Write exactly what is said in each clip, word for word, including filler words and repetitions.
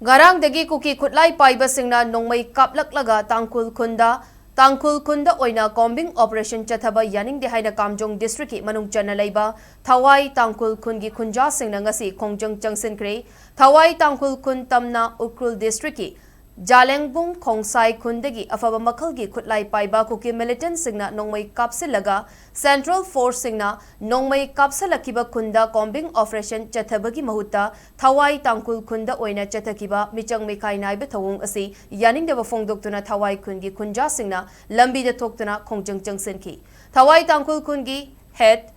ꯉꯔꯥꯡꯗꯒꯤ ꯀꯨꯀꯤ ꯈꯨꯠꯂꯥꯏ ꯄꯥꯏꯕꯁꯤꯡꯅ ꯅꯣꯡꯃꯩ ꯀꯥꯞꯂꯛꯂꯒ ꯇꯥꯡꯈꯨꯜ ꯈꯨꯟꯗ, ꯇꯥꯡꯈꯨꯜ ꯈꯨꯟꯗ ꯑꯣꯏꯅ combing operation ꯆꯠꯊꯕ ꯌꯥꯅꯤꯡꯗꯦ ꯍꯥꯏꯅ ꯀꯥꯝꯖꯣꯡ district ꯀꯤ ꯃꯅꯨꯡ ꯆꯟꯅ ꯂꯩꯕ ꯊꯋꯥꯏ ꯇꯥꯡꯈꯨꯜ ꯈꯨꯟꯒꯤ ꯈꯨꯟꯖꯥꯁꯤꯡꯅ ꯉꯁꯤ ꯈꯣꯡꯖꯪ ꯆꯪꯁꯤꯟꯈ꯭ꯔꯦ꯫ ꯊꯋꯥꯏ ꯇꯥꯡꯈꯨꯜ ꯈꯨꯟ ꯇꯝꯅ ꯎꯈ꯭ꯔꯨꯜ district ꯀꯤ ꯖꯥꯂꯦꯡꯕꯨꯡ ꯈꯣꯡꯁꯥꯏ ꯈꯨꯟꯗꯒꯤ ꯑꯐꯕ ꯃꯈꯜꯒꯤ ꯈꯨꯠꯂꯥꯏ ꯄꯥꯏꯕ ꯀꯨꯀꯤ militant ꯁꯤꯡꯅ ꯅꯣꯡꯃꯩ ꯀꯥꯞꯁꯤꯜꯂꯒ central force ꯁꯤꯡꯅ ꯅꯣꯡꯃꯩ ꯀꯥꯞꯁꯤꯜꯂꯛꯈꯤꯕ ꯈꯨꯟꯗ combing operation ꯆꯠꯊꯕꯒꯤ ꯃꯍꯨꯠꯇ ꯊꯋꯥꯏ ꯇꯥꯡꯈꯨꯜ ꯈꯨꯟꯗ ꯑꯣꯏꯅ ꯆꯠꯊꯈꯤꯕ ꯃꯤꯆꯪ ꯃꯤꯈꯥꯏ ꯅꯥꯏꯕ ꯊꯧꯑꯣꯡ ꯑꯁꯤ ꯌꯥꯅꯤꯡꯗꯕ ꯐꯣꯡꯗꯣꯛꯇꯨꯅ ꯊꯋꯥꯏ ꯈꯨꯟꯒꯤ ꯈꯨꯟꯖꯥꯁꯤꯡꯅ ꯂꯝꯕꯤꯗ ꯊꯣꯛꯇꯨꯅ ꯈꯣꯡꯖꯪ ꯆꯪꯁꯤꯟꯈꯤ꯫ ꯊꯋꯥꯏ ꯇꯥꯡꯈꯨꯜ ꯈꯨꯟꯒꯤ head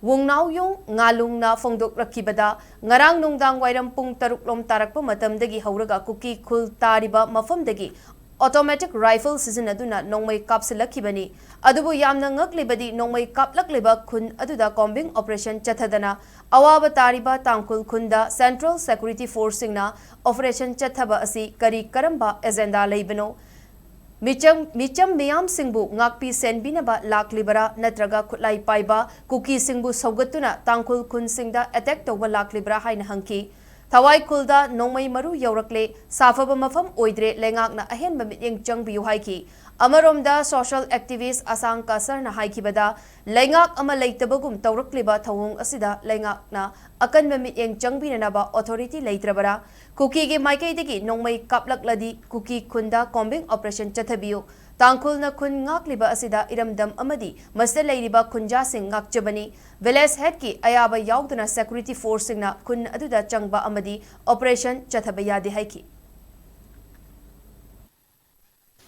ꯋꯨꯡꯅꯥꯎꯌꯣꯡ ꯉꯥꯂꯨꯡꯅ ꯐꯣꯡꯗꯣꯛꯂꯛꯈꯤꯕꯗ, ꯉꯔꯥꯡ ꯅꯨꯡꯗꯥꯡ ꯋꯥꯏꯔꯝ ꯄꯨꯡ ꯇꯔꯨꯛ ꯂꯣꯝ ꯇꯥꯔꯛꯄ ꯃꯇꯝꯗꯒꯤ ꯍꯧꯔꯒ ꯀꯨꯀꯤ ꯈꯨꯜ ꯇꯥꯔꯤꯕ ꯃꯐꯝꯗꯒꯤ automatic rifle ꯁꯤꯖꯤꯟꯅꯗꯨꯅ ꯅꯣꯡꯃꯩ ꯀꯥꯞꯁꯤꯜꯂꯛꯈꯤꯕꯅꯤ꯫ ꯑꯗꯨꯕꯨ ꯌꯥꯝꯅ ꯉꯛꯂꯤꯕꯗꯤ ꯅꯣꯡꯃꯩ ꯀꯥꯞꯂꯛꯂꯤꯕ ꯈꯨꯟ ꯑꯗꯨꯗ combing operation ꯆꯠꯊꯗꯅ ꯑꯋꯥꯕ ꯇꯥꯔꯤꯕ ꯇꯥꯡꯈꯨꯜ ꯈꯨꯟꯗ central security force ꯁꯤꯡꯅ operation ꯆꯠꯊꯕ ꯑꯁꯤ ꯀꯔꯤ ꯀꯔꯝꯕ agenda ꯂꯩꯕꯅꯣ? ꯃꯤꯆꯝ, ꯃꯤꯆꯝ ꯃꯤꯌꯥꯝꯁꯤꯡꯕꯨ ꯉꯥꯛꯄꯤ ꯁꯦꯟꯕꯤꯅꯕ ꯂꯥꯛꯂꯤꯕꯔꯥ ꯅꯠꯇ꯭ꯔꯒ ꯈꯨꯠꯂꯥꯏ ꯄꯥꯏꯕ ꯀꯨꯀꯤꯁꯤꯡꯕꯨ ꯁꯧꯒꯠꯇꯨꯅ ꯇꯥꯡꯈꯨꯜ ꯈꯨꯟꯁꯤꯡꯗ attack ꯇꯧꯕ ꯂꯥꯛꯂꯤꯕ꯭ꯔꯥ ꯍꯥꯏꯅ ꯍꯪꯈꯤ꯫ ꯊꯋꯥꯏ ꯈꯨꯜꯗ ꯅꯣꯡꯃꯩ ꯃꯔꯨ ꯌꯧꯔꯛꯂꯦ, ꯁꯥꯐꯕ ꯃꯐꯝ ꯑꯣꯏꯗ꯭ꯔꯦ, ꯂꯩꯉꯥꯛꯅ ꯑꯍꯦꯟꯕ ꯃꯤꯠꯌꯦꯡ ꯆꯪꯕꯤꯌꯨ ꯍꯥꯏꯈꯤ꯫ ꯑꯃꯔꯣꯝꯗ social activist ꯑꯁꯥꯡ ꯀꯁꯔꯅ ꯍꯥꯏꯈꯤꯕꯗ, ꯂꯩꯉꯥꯛ ꯑꯃ ꯂꯩꯇꯕꯒꯨꯝ ꯇꯧꯔꯛꯂꯤꯕ ꯊꯧꯑꯣꯡ ꯑꯁꯤꯗ ꯂꯩꯉꯥꯛꯅ ꯑꯀꯟꯕ ꯃꯤꯠꯌꯦꯡ ꯆꯪꯕꯤꯅꯅꯕ authority ꯂꯩꯇ꯭ꯔꯕꯔꯥ? ꯀꯨꯀꯤꯒꯤ ꯃꯥꯏꯀꯩꯗꯒꯤ ꯅꯣꯡꯃꯩ ꯀꯥꯞꯂꯛꯂꯗꯤ ꯀꯨꯀꯤ ꯈꯨꯟꯗ combing operation ꯆꯠꯊꯕꯤꯌꯨ꯫ ꯇꯥꯡꯈꯨꯜꯅ ꯈꯨꯟ ꯉꯥꯛꯂꯤꯕ ꯑꯁꯤꯗ ꯏꯔꯝꯗꯝ ꯑꯃꯗꯤ ꯃꯁꯤꯗ ꯂꯩꯔꯤꯕ ꯈꯨꯟꯖꯥꯁꯤꯡ ꯉꯥꯛꯆꯕꯅꯤ꯫ Village head ꯀꯤ ꯑꯌꯥꯕ ꯌꯥꯎꯗꯅ security force ꯁꯤꯡꯅ ꯈꯨꯟ ꯑꯗꯨꯗ ꯆꯪꯕ ꯑꯃꯗꯤ operation ꯆꯠꯊꯕ ꯌꯥꯗꯦ ꯍꯥꯏꯈꯤ꯫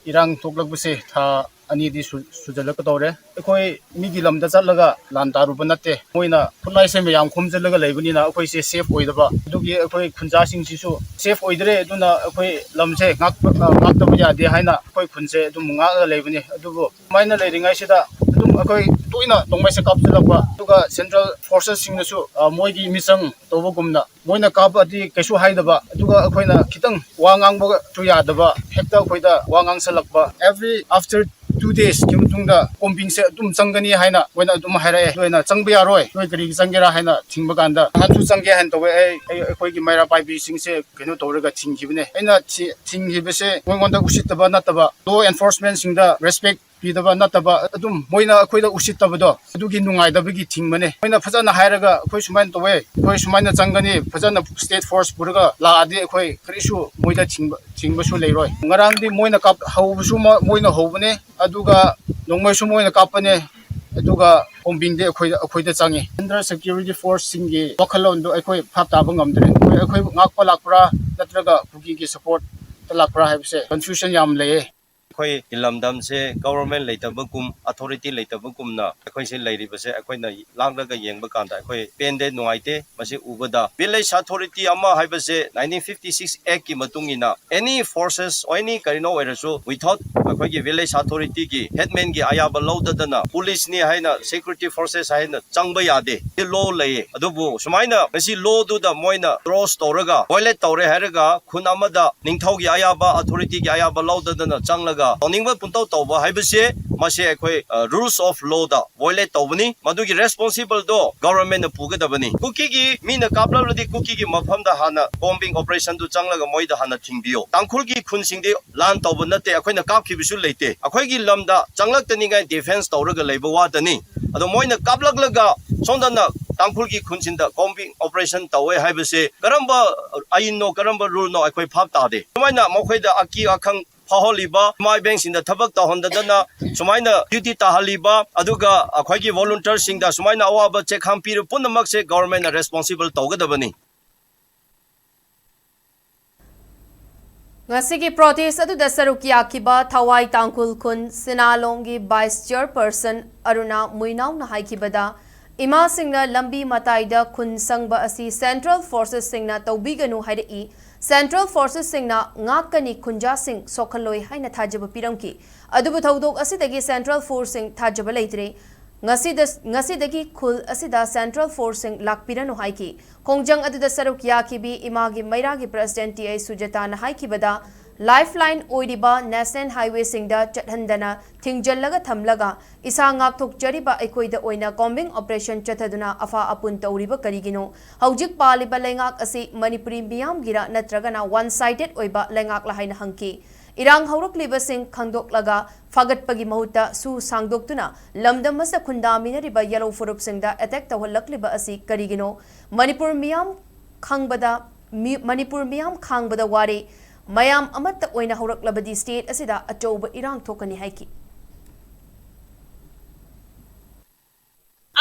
ꯏꯔꯥꯡ ꯊꯣꯛꯂꯛꯄꯁꯦ ꯊꯥ ꯑꯅꯤꯗꯤ ꯁꯨ-, ꯁꯨꯖꯜꯂꯛꯀꯗꯧꯔꯦ꯫ ꯑꯩꯈꯣꯏ ꯃꯤꯒꯤ ꯂꯝꯗ ꯆꯠꯂꯒ ꯂꯥꯟ ꯇꯥꯔꯨꯕ ꯅꯠꯇꯦ꯫ ꯃꯣꯏꯅ ꯈꯨꯠꯂꯥꯏꯁꯦ ꯃꯌꯥꯝ ꯈꯣꯝꯖꯤꯜꯂꯒ ꯂꯩꯕꯅꯤꯅ ꯑꯩꯈꯣꯏꯁꯦ safe ꯑꯣꯏꯗꯕ꯫ ꯑꯗꯨꯒꯤ ꯑꯩꯈꯣꯏ ꯈꯨꯟꯖꯥꯁꯤꯡꯁꯤꯁꯨ safe ꯑꯣꯏꯗ꯭ꯔꯦ꯫ ꯑꯗꯨꯅ ꯑꯩꯈꯣꯏ ꯂꯝꯁꯦ ꯉꯥꯛꯄ-, ꯑ, ꯉꯥꯛꯇꯕ ꯌꯥꯗꯦ ꯍꯥꯏꯅ ꯑꯩꯈꯣꯏ ꯈꯨꯟꯁꯦ ꯑꯗꯨꯝ ꯉꯥꯛꯂꯒ ꯂꯩꯕꯅꯤ꯫ ꯑꯗꯨꯕꯨ ꯁꯨꯃꯥꯏꯅ ꯂꯩꯔꯤꯉꯩꯁꯤꯗ ꯑꯗꯨꯝ ꯑꯩꯈꯣꯏ ꯇꯣꯏꯅ ꯅꯣꯡꯃꯩꯁꯦ ꯀꯥꯞꯁꯤꯜꯂꯛꯄ, ꯑꯗꯨꯒ central forces ꯁꯤꯡꯅꯁꯨ, ꯑ, ꯃꯣꯏꯒꯤ ꯃꯤꯆꯪ ꯇꯧꯕꯒꯨꯝꯅ ꯃꯣꯏꯅ ꯀꯥꯞꯄꯗꯤ ꯀꯩꯁꯨ ꯍꯥꯏꯗꯕ, ꯑꯗꯨꯒ ꯑꯩꯈꯣꯏꯅ ꯈꯤꯇꯪ ꯋꯥ ꯉꯥꯡꯕꯁꯨ ꯌꯥꯗꯕ, ꯍꯦꯛꯇ ꯑꯩꯈꯣꯏꯗ ꯋꯥ ꯉꯥꯡꯁꯜꯂꯛꯄ꯫ Every after Two days ꯀꯤ ꯃꯇꯨꯡꯗ ꯀꯣꯝꯕꯤꯡꯁꯦ ꯑꯗꯨꯝ ꯆꯪꯒꯅꯤ ꯍꯥꯏꯅ ꯃꯣꯏꯅ ꯑꯗꯨꯝ ꯍꯥꯏꯔꯛꯑꯦ꯫ ꯑꯗꯨ ꯑꯩꯅ ꯆꯪꯕ ꯌꯥꯔꯣꯏ, ꯅꯣꯏ ꯀꯔꯤꯒꯤ ꯆꯪꯒꯦꯔꯥ ꯍꯥꯏꯅ ꯊꯤꯡꯕ ꯀꯥꯟꯗ, ꯅꯍꯥꯟꯁꯨ ꯆꯪꯒꯦ ꯍꯥꯏꯅ ꯇꯧꯋꯦ꯫ ꯑꯩ, ꯑꯩ, ꯑꯩꯈꯣꯏꯒꯤ ꯃꯩꯔꯥ ꯄꯥꯏꯕꯤꯁꯤꯡꯁꯦ ꯀꯩꯅꯣ ꯇꯧꯔꯒ ꯊꯤꯡꯈꯤꯕꯅꯦ꯫ ꯑꯩꯅ ꯊꯤ-, ꯊꯤꯡꯈꯤꯕꯁꯦ ꯃꯣꯏꯉꯣꯟꯗ ꯎꯁꯤꯠꯇꯕ ꯅꯠꯇꯕ, law enforcement ꯁꯤꯡꯗ respect ꯄꯤꯗꯕ ꯅꯠꯇꯕ, ꯑꯗꯨꯝ ꯃꯣꯏꯅ ꯑꯩꯈꯣꯏꯗ ꯎꯁꯤꯠꯇꯕꯗꯣ, ꯑꯗꯨꯒꯤ ꯅꯨꯡꯉꯥꯏꯇꯕꯒꯤ ꯊꯤꯡꯕꯅꯦ꯫ ꯃꯣꯏꯅ ꯐꯖꯅ ꯍꯥꯏꯔꯒ, "ꯑꯩꯈꯣꯏ ꯁꯨꯃꯥꯏꯅ ꯇꯧꯋꯦ, ꯑꯩꯈꯣꯏ ꯁꯨꯃꯥꯏꯅ ꯆꯪꯒꯅꯤ, ꯐꯖꯅ state force ꯄꯨꯔꯒ ꯂꯥꯛꯑꯗꯤ ꯑꯩꯈꯣꯏ ꯀꯔꯤꯁꯨ ꯃꯣꯏꯗ ꯊꯤꯡꯕ, ꯊꯤꯡꯕꯁꯨ ꯂꯩꯔꯣꯏ"꯫ ꯉꯔꯥꯡꯗꯤ ꯃꯣꯏꯅ ꯀꯥꯞ-, ꯍꯧꯕꯁꯨ ꯃ-, ꯃꯣꯏꯅ ꯍꯧꯕꯅꯦ, ꯑꯗꯨꯒ ꯅꯣꯡꯃꯩꯁꯨ ꯃꯣꯏꯅ ꯀꯥꯞꯄꯅꯦ, ꯑꯗꯨꯒ ꯀꯣꯝꯕꯤꯡꯗꯤ ꯑꯩꯈꯣꯏꯗ, ꯑꯩꯈꯣꯏꯗ ꯆꯪꯉꯤ꯫ Central Security Force ꯁꯤꯡꯒꯤ ꯋꯥꯈꯜꯂꯣꯟꯗꯨ ꯑꯩꯈꯣꯏ ꯚꯥꯞ ꯇꯥꯕ ꯉꯝꯗ꯭ꯔꯦ꯫ ꯃꯣꯏ ꯑꯩꯈꯣꯏꯕꯨ ꯉꯥꯛꯄ ꯂꯥꯛꯄ꯭ꯔꯥ, ꯅꯠꯇ꯭ꯔꯒ ꯀꯨꯀꯤꯒꯤ support ꯇ ꯂꯥꯛꯄ꯭ꯔꯥ ꯍꯥꯏꯕꯁꯦ confusion ꯌꯥꯝ ꯂꯩꯌꯦ꯫ ꯑꯩꯈꯣꯏ ꯂꯝꯗꯝꯁꯦ government ꯂꯩꯇꯕꯒꯨꯝ, authority ꯂꯩꯇꯕꯒꯨꯝꯅ ꯑꯩꯈꯣꯏꯁꯦ ꯂꯩꯔꯤꯕꯁꯦ, ꯑꯩꯈꯣꯏꯅ ꯂꯥꯛꯂꯒ ꯌꯦꯡꯕ ꯀꯥꯟꯗ ꯑꯩꯈꯣꯏ ꯄꯦꯟꯗꯦ, ꯅꯨꯡꯉꯥꯏꯇꯦ꯫ ꯃꯁꯤ ꯎꯕꯗ village authority ꯑꯃ ꯍꯥꯏꯕꯁꯦ nineteen fifty six Act ꯀꯤ ꯃꯇꯨꯡ ꯏꯟꯅ any forces, any ꯀꯔꯤꯅꯣ ꯑꯣꯏꯔꯁꯨ without ꯑꯩꯈꯣꯏꯒꯤ village authority ꯒꯤ headman ꯒꯤ ꯑꯌꯥꯕ ꯂꯧꯗꯗꯅ police ꯅꯤ ꯍꯥꯏꯅ, security forces ꯍꯥꯏꯅ ꯆꯪꯕ ꯌꯥꯗꯦ꯫ ꯁꯤ law ꯂꯩꯌꯦ꯫ ꯑꯗꯨꯕꯨ ꯁꯨꯃꯥꯏꯅ ꯉꯁꯤ law ꯗꯨꯗ ꯃꯣꯏꯅ cross ꯇꯧꯔꯒ, violate ꯇꯧꯔꯦ ꯍꯥꯏꯔꯒ, ꯈꯨꯟ ꯑꯃꯗ ꯅꯤꯡꯊꯧꯒꯤ ꯑꯌꯥꯕ, authority ꯒꯤ ꯑꯌꯥꯕ ꯂꯧꯗꯗꯅ ꯆꯪꯂꯒ ꯇꯧꯅꯤꯡꯕ ꯄꯨꯡꯇꯧ ꯇꯧꯕ ꯍꯥꯏꯕꯁꯦ, ꯃꯁꯤ ꯑꯩꯈꯣꯏ, ꯑ, rules of law the violate ꯇꯧꯕꯅꯤ꯫ ꯃꯗꯨꯒꯤ responsible ꯗꯣ government ꯅ ꯄꯨꯒꯗꯕꯅꯤ꯫ ꯀꯨꯀꯤꯒꯤ ꯃꯤꯅ ꯀꯥꯞꯂꯕꯗꯤ ꯀꯨꯀꯤꯒꯤ ꯃꯐꯝꯗ ꯍꯥꯟꯅ combing operation ꯗꯨ ꯆꯪꯂꯒ ꯃꯣꯏꯗ ꯍꯥꯟꯅ ꯊꯤꯡꯕꯤꯌꯣ꯫ ꯇꯥꯡꯈꯨꯜꯒꯤ ꯈꯨꯟꯁꯤꯡꯗꯤ ꯂꯥꯟ ꯇꯧꯕ ꯅꯠꯇꯦ, ꯑꯩꯈꯣꯏꯅ ꯀꯥꯞꯈꯤꯕꯁꯨ ꯂꯩꯇꯦ꯫ ꯑꯩꯈꯣꯏꯒꯤ ꯂꯝꯗ ꯆꯪꯂꯛꯇꯅꯤꯡꯉꯥꯏ defence ꯇꯧꯔꯒ ꯂꯩꯕ ꯋꯥꯇꯅꯤ꯫ ꯑꯗꯣ ꯃꯣꯏꯅ ꯀꯥꯞꯂꯛꯂꯒ ꯁꯣꯝꯗꯅ ꯇꯥꯡꯈꯨꯜꯒꯤ ꯈꯨꯟꯁꯤꯡꯗ combing operation ꯇꯧꯋꯦ ꯍꯥꯏꯕꯁꯦ ꯀꯔꯝꯕ ꯑꯥꯏꯟꯅꯣ, ꯀꯔꯝꯕ rule ꯅꯣ ꯑꯩꯈꯣꯏ ꯚꯥꯞ ꯇꯥꯗꯦ꯫ ꯁꯨꯃꯥꯏꯅ ꯃꯈꯣꯏꯗ ꯑꯀꯤ ꯑꯈꯪ ꯐꯥꯎꯍꯜꯂꯤꯕ, ꯏꯃꯥ ꯏꯕꯦꯟꯁꯤꯡꯗ ꯊꯕꯛ ꯇꯧꯍꯟꯗꯗꯅ ꯁꯨꯃꯥꯏꯅ duty ꯇꯥꯍꯜꯂꯤꯕ, ꯑꯗꯨꯒ ꯑꯩꯈꯣꯏꯒꯤ volunteer ꯁꯤꯡꯗ ꯁꯨꯃꯥꯏꯅ ꯑꯋꯥꯕ ꯆꯦꯛꯈꯥꯡ ꯄꯤꯔꯤꯕ ꯄꯨꯝꯅꯃꯛꯁꯦ government ꯅ responsible ꯇꯧꯒꯗꯕꯅꯤ꯫ ꯉꯁꯤꯒꯤ protest ꯑꯗꯨꯗ ꯁꯔꯨꯛ ꯌꯥꯈꯤꯕ ꯊꯋꯥꯏ ꯇꯥꯡꯈꯨꯜ ꯈꯨꯟ ꯁꯤꯅꯥꯂꯣꯡꯒꯤ vice chairperson ꯑꯔꯨꯅꯥ ꯃꯨꯏꯅꯥꯎꯅ ꯍꯥꯏꯈꯤꯕꯗ, ꯏꯃꯥꯁꯤꯡꯅ ꯂꯝꯕꯤ ꯃꯇꯥꯏꯗ ꯈꯨꯟ ꯁꯪꯕ ꯑꯁꯤ central forces ꯁꯤꯡꯅ ꯇꯧꯕꯤꯒꯅꯨ ꯍꯥꯏꯔꯛꯏ꯫ Central forces ꯁꯤꯡꯅ ꯉꯥꯛꯀꯅꯤ, ꯈꯨꯟꯖꯥꯁꯤꯡ ꯁꯣꯛꯍꯜꯂꯣꯏ ꯍꯥꯏꯅ ꯊꯥꯖꯕ ꯄꯤꯔꯝꯈꯤ꯫ ꯑꯗꯨꯕꯨ ꯊꯧꯗꯣꯛ ꯑꯁꯤꯗꯒꯤ central force ꯁꯤꯡ ꯊꯥꯖꯕ ꯂꯩꯇ꯭ꯔꯦ꯫ ꯉꯁꯤꯗ, ꯉꯁꯤꯗꯒꯤ ꯈꯨꯜ ꯑꯁꯤꯗ central force ꯁꯤꯡ ꯂꯥꯛꯄꯤꯔꯅꯨ ꯍꯥꯏꯈꯤ꯫ ꯈꯣꯡꯖꯪ ꯑꯗꯨꯗ ꯁꯔꯨꯛ ꯌꯥꯈꯤꯕꯤ ꯏꯃꯥꯒꯤ ꯃꯩꯔꯥꯒꯤ president ꯇꯤ ꯑꯩꯆ ꯁꯨꯖꯥꯇꯥꯅ ꯍꯥꯏꯈꯤꯕꯗ, Lifeline ꯑꯣꯏꯔꯤꯕ national highwayꯁꯤꯡꯗ ꯆꯠꯍꯟꯗꯅ ꯊꯤꯡꯖꯤꯜꯂꯒ ꯊꯝꯂꯒ ꯏꯁꯥ ꯉꯥꯛꯊꯣꯛꯆꯔꯤꯕ ꯑꯩꯈꯣꯏꯗ ꯑꯣꯏꯅ combing operation ꯆꯠꯊꯗꯨꯅ ꯑꯐꯥ ꯑꯄꯨꯟ ꯇꯧꯔꯤꯕ ꯀꯔꯤꯒꯤꯅꯣ? ꯍꯧꯖꯤꯛ ꯄꯥꯜꯂꯤꯕ ꯂꯩꯉꯥꯛ ꯑꯁꯤ ꯃꯅꯤꯄꯨꯔꯤ ꯃꯤꯌꯥꯝꯒꯤꯔ ꯅꯠꯇ꯭ꯔꯒꯅ one sided ꯑꯣꯏꯕ ꯂꯩꯉꯥꯛꯂ ꯍꯥꯏꯅ ꯍꯪꯈꯤ꯫ ꯏꯔꯥꯡ ꯍꯧꯔꯛꯂꯤꯕꯁꯤꯡ ꯈꯪꯗꯣꯛꯂꯒ ꯐꯥꯒꯠꯄꯒꯤ ꯃꯍꯨꯠꯇ ꯁꯨ ꯁꯥꯡꯗꯣꯛꯇꯨꯅ ꯂꯝꯗꯝ ꯑꯁꯤꯗ ꯈꯨꯟꯗꯥꯃꯤꯟꯅꯔꯤꯕ ꯌꯦꯜꯍꯧ ꯐꯨꯔꯨꯞꯁꯤꯡꯗ attack ꯇꯧꯍꯜꯂꯛꯂꯤꯕ ꯑꯁꯤ ꯀꯔꯤꯒꯤꯅꯣ? ꯃꯅꯤꯄꯨꯔ ꯃꯤꯌꯥꯝ ꯈꯪꯕꯗ, ꯃꯤ-, ꯃꯅꯤꯄꯨꯔ ꯃꯤꯌꯥꯝ ꯈꯥꯡꯕꯗ ꯋꯥꯔꯦ꯫ ꯃꯌꯥꯝ ꯑꯃꯠꯇ ꯑꯣꯏꯅ ꯍꯧꯔꯛꯂꯕꯗꯤ state ꯑꯁꯤꯗ ꯑꯆꯧꯕ ꯏꯔꯥꯡ ꯊꯣꯛꯀꯅꯤ ꯍꯥꯏꯈꯤ꯫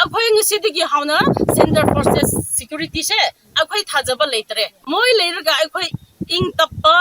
ꯑꯩꯈꯣꯏ ꯉꯁꯤꯗꯒꯤ ꯍꯧꯅ Centre Forces securityꯁꯦ ꯑꯩꯈꯣꯏ ꯊꯥꯖꯕ ꯂꯩꯇ꯭ꯔꯦ꯫ ꯃꯣꯏ ꯂꯩꯔꯒ ꯑꯩꯈꯣꯏ ꯏꯪ ꯇꯞꯄ,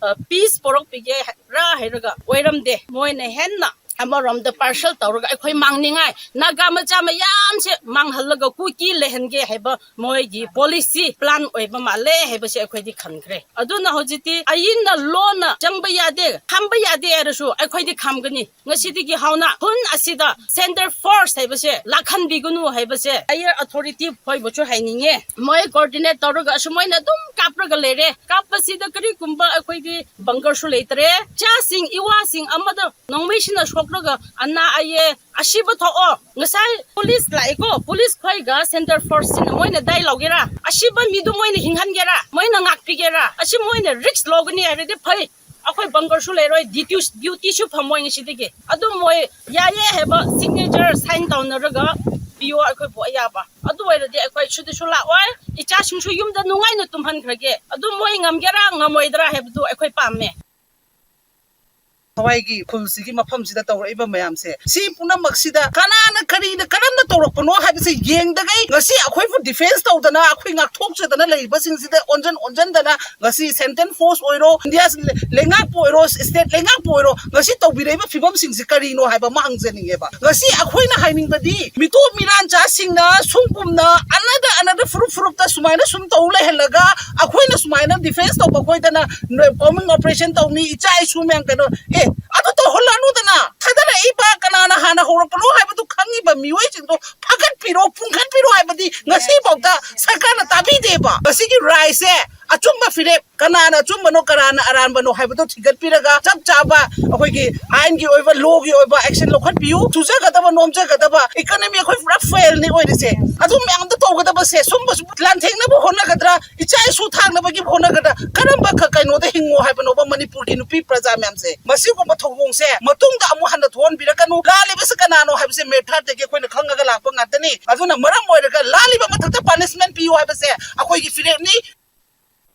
ꯑ, peace ꯄꯨꯔꯛꯄꯤꯒꯦ ꯍꯥꯏ-, ꯔꯥ ꯍꯥꯏꯔꯒ ꯑꯣꯏꯔꯝꯗꯦ꯫ ꯃꯣꯏꯅ ꯍꯦꯟꯅ ꯑꯃꯔꯣꯝꯗ partial ꯇꯧꯔꯒ ꯑꯩꯈꯣꯏ ꯃꯥꯡꯅꯤꯡꯉꯥꯏ, ꯅꯥꯒꯥ ꯃꯆꯥ ꯃꯌꯥꯝꯁꯦ ꯃꯥꯡꯍꯜꯂꯒ ꯀꯨꯀꯤ ꯂꯩꯍꯟꯒꯦ ꯍꯥꯏꯕ ꯃꯣꯏꯒꯤ policy plan ꯑꯣꯏꯕ ꯃꯥꯜꯂꯦ ꯍꯥꯏꯕꯁꯦ ꯑꯩꯈꯣꯏꯗꯤ ꯈꯪꯈ꯭ꯔꯦ꯫ ꯑꯗꯨꯅ ꯍꯧꯖꯤꯛꯇꯤ ꯑꯏꯟꯅ ꯂꯣꯟꯅ ꯆꯪꯕ ꯌꯥꯗꯦ, ꯈꯥꯝꯕ ꯌꯥꯗꯦ ꯍꯥꯏꯔꯁꯨ ꯑꯩꯈꯣꯏꯗꯤ ꯈꯥꯝꯒꯅꯤ꯫ ꯉꯁꯤꯗꯒꯤ ꯍꯧꯅ ꯈꯨꯟ ꯑꯁꯤꯗ Centre Force ꯍꯥꯏꯕꯁꯦ ꯂꯥꯛꯍꯟꯕꯤꯒꯅꯨ ꯍꯥꯏꯕꯁꯦ higher authority ꯈꯣꯏꯕꯨꯁꯨ ꯍꯥꯏꯅꯤꯡꯉꯦ꯫ ꯃꯣꯏ coordinate ꯇꯧꯔꯒ ꯑꯁꯨꯃꯥꯏꯅ ꯑꯗꯨꯝ ꯀꯥꯞꯔꯒ ꯂꯩꯔꯦ꯫ ꯀꯥꯞꯄꯁꯤꯗ ꯀꯔꯤꯒꯨꯝꯕ ꯑꯩꯈꯣꯏꯒꯤ bunkerꯁꯨ ꯂꯩꯇ꯭ꯔꯦ꯫ ꯏꯆꯥꯁꯤꯡ, ꯏꯋꯥꯁꯤꯡ ꯑꯃꯗ ꯅꯣꯡꯃꯩꯁꯤꯅ ꯁꯣꯛꯂꯒ ꯑꯅꯥ ꯑꯌꯦꯛ ꯑꯁꯤꯕ ꯊꯣꯛꯑꯣ꯫ ꯉꯁꯥꯏ police ꯂꯥꯛꯑꯦꯀꯣ, police ꯈꯣꯏꯒ Centre Forceꯁꯤꯅ ꯃꯣꯏꯅ ꯗꯥꯏ ꯂꯧꯒꯦꯔꯥ? ꯑꯁꯤꯕ ꯃꯤꯗꯨ ꯃꯣꯏꯅ ꯍꯤꯡꯍꯟꯒꯦꯔꯥ? ꯃꯣꯏꯅ ꯉꯥꯛꯄꯤꯒꯦꯔꯥ? ꯑꯁꯤ ꯃꯣꯏꯅ risk ꯂꯧꯒꯅꯤ ꯍꯥꯏꯔꯗꯤ ꯐꯩ꯫ ꯑꯩꯈꯣꯏ bunkerꯁꯨ ꯂꯩꯔꯣꯏ, duty, dutyꯁꯨ ꯐꯝꯃꯣꯏ ꯉꯁꯤꯗꯒꯤ꯫ ꯑꯗꯨꯝ ꯃꯣꯏ ꯌꯥꯏꯌꯦ ꯍꯥꯏꯕ signature sign ꯇꯧꯅꯔꯒ ꯄꯤꯌꯣ ꯑꯩꯈꯣꯏꯕꯨ ꯑꯌꯥꯕ꯫ ꯑꯗꯨ ꯑꯣꯏꯔꯗꯤ ꯑꯩꯈꯣꯏ ꯁꯤꯗꯁꯨ ꯂꯥꯛꯑꯣꯏ, ꯏꯆꯥꯁꯤꯡꯁꯨ ꯌꯨꯝꯗ ꯅꯨꯡꯉꯥꯏꯅ ꯇꯨꯝꯍꯟꯈ꯭ꯔꯒꯦ꯫ ꯑꯗꯨꯝ ꯃꯣꯏ ꯉꯝꯒꯦꯔꯥ ꯉꯝꯃꯣꯏꯗ꯭ꯔꯥ ꯍꯥꯏꯕꯗꯨ ꯑꯩꯈꯣꯏ ꯄꯥꯝꯃꯦ꯫ ꯊꯋꯥꯏꯒꯤ ꯈꯨꯜꯁꯤꯒꯤ ꯃꯐꯝꯁꯤꯗ ꯇꯧꯔꯛꯏꯕ ꯃꯌꯥꯝꯁꯦ, ꯁꯤ ꯄꯨꯝꯅꯃꯛꯁꯤꯗ ꯀꯅꯥꯅ ꯀꯔꯤꯅ ꯀꯔꯝꯅ ꯇꯧꯔꯛꯄꯅꯣ ꯍꯥꯏꯕꯁꯦ ꯌꯦꯡꯗꯒꯩ ꯉꯁꯤ ꯑꯩꯈꯣꯏꯕꯨ defence ꯇꯧꯗꯅ, ꯑꯩꯈꯣꯏ ꯉꯥꯛꯊꯣꯛꯆꯗꯅ ꯂꯩꯔꯤꯕꯁꯤꯡꯁꯤꯗ ꯑꯣꯟꯖꯟ ꯑꯣꯟꯖꯟꯗꯅ ꯉꯁꯤ Centre Force ꯑꯣꯏꯔꯣ, India ꯂꯩꯉꯥꯛꯄꯨ ꯑꯣꯏꯔꯣ, state ꯂꯩꯉꯥꯛꯄꯨ ꯑꯣꯏꯔꯣ, ꯉꯁꯤ ꯇꯧꯕꯤꯔꯛꯏꯕ ꯐꯤꯕꯝꯁꯤꯡꯁꯤ ꯀꯔꯤꯅꯣ ꯍꯥꯏꯕ ꯑꯃ ꯍꯪꯖꯅꯤꯡꯉꯦꯕ꯫ ꯉꯁꯤ ꯑꯩꯈꯣꯏꯅ ꯍꯥꯏꯅꯤꯡꯕꯗꯤ ꯃꯤꯇꯣꯞ ꯃꯤꯔꯥꯟꯆꯥꯁꯤꯡꯅ ꯁꯨꯝ ꯀꯨꯝꯅ ꯑꯅꯗ ꯑꯅꯗ ꯐꯨꯔꯨꯞ ꯐꯨꯔꯨꯞꯇ ꯁꯨꯃꯥꯏꯅ ꯁꯨꯝ ꯇꯧ ꯂꯩꯍꯜꯂꯒ ꯑꯩꯈꯣꯏꯅ ꯁꯨꯃꯥꯏꯅ defence ꯇꯧꯕ ꯑꯩꯈꯣꯏꯗꯅ combing operation ꯇꯧꯅꯤ, ꯏꯆꯥ ꯏꯁꯨ ꯃꯌꯥꯝ ꯀꯩꯅꯣ, ꯑꯦ, ꯑꯗꯨ ꯇꯧꯍꯜꯂꯅꯨꯗꯅ꯫ ꯊꯥꯗꯔꯛꯏꯕ ꯀꯅꯥꯅ ꯍꯥꯟꯅ ꯍꯧꯔꯛꯄꯅꯣ ꯍꯥꯏꯕꯗꯨ ꯈꯪꯉꯤꯕ ꯃꯤꯑꯣꯏꯁꯤꯡꯗꯣ ꯐꯥꯒꯠꯄꯤꯔꯣ, ꯄꯨꯡꯈꯠꯄꯤꯔꯣ ꯍꯥꯏꯕꯗꯤ ꯉꯁꯤꯐꯥꯎꯗ ꯁꯔꯀꯥꯔꯅ ꯇꯥꯕꯤꯗꯦꯕ꯫ ꯉꯁꯤꯒꯤ rise ꯁꯦ ꯑꯆꯨꯝꯕ ꯐꯤꯔꯦꯞ, ꯀꯅꯥꯅ ꯑꯆꯨꯝꯕꯅꯣ, ꯀꯅꯥꯅ ꯑꯔꯥꯟꯕꯅꯣ ꯍꯥꯏꯕꯗꯣ ꯊꯤꯒꯠꯄꯤꯔꯒ, ꯆꯞ ꯆꯥꯕ ꯑꯩꯈꯣꯏꯒꯤ ꯑꯥꯏꯟꯒꯤ ꯑꯣꯏꯕ, ꯂꯣꯒꯤ ꯑꯣꯏꯕ action ꯂꯧꯈꯠꯄꯤꯌꯨ꯫ ꯆꯨꯖꯒꯗꯕ, ꯅꯣꯝꯖꯒꯗꯕ economy ꯑꯩꯈꯣꯏ ꯄꯨꯔꯥ fail ꯅꯤ ꯑꯣꯏꯔꯤꯁꯦ꯫ ꯑꯗꯨ ꯃꯌꯥꯝꯗꯣ ꯇꯧꯒꯗꯕꯁꯦ, ꯁꯨꯝꯕꯁꯨ ꯂꯥꯟꯊꯦꯡꯅꯕ ꯍꯣꯠꯅꯒꯗ꯭ꯔꯥ, ꯏꯆꯥ ꯏꯁꯨ ꯊꯥꯡꯅꯕꯒꯤ ꯍꯣꯠꯅꯒꯗ꯭ꯔꯥ, ꯀꯔꯝꯕ ꯈ-, ꯀꯩꯅꯣꯗ ꯍꯤꯡꯉꯣ ꯍꯥꯏꯕꯅꯣꯕ ꯃꯅꯤꯄꯨꯔꯒꯤ ꯅꯨꯄꯤ ꯄ꯭ꯔꯖꯥ ꯃꯌꯥꯝꯁꯦ? ꯃꯁꯤꯒꯨꯝꯕ ꯊꯧꯑꯣꯡꯁꯦ ꯃꯇꯨꯡꯗ ꯑꯃꯨꯛ ꯍꯟꯅ ꯊꯣꯛꯍꯟꯕꯤꯔꯛꯀꯅꯨ꯫ ꯂꯥꯜꯂꯤꯕꯁꯦ ꯀꯅꯥꯅꯣ ꯍꯥꯏꯕꯁꯦ ꯃꯦꯊꯥꯔꯗꯒꯤ ꯑꯩꯈꯣꯏꯅ ꯈꯪꯉꯒ ꯂꯥꯛꯄ ꯉꯥꯛꯇꯅꯤ꯫ ꯑꯗꯨꯅ ꯃꯔꯝ ꯑꯣꯏꯔꯒ ꯂꯥꯜꯂꯤꯕ ꯃꯊꯛꯇ punishment ꯄꯤꯌꯨ ꯍꯥꯏꯕꯁꯦ ꯑꯩꯈꯣꯏꯒꯤ ꯐꯤꯔꯦꯞꯅꯤ꯫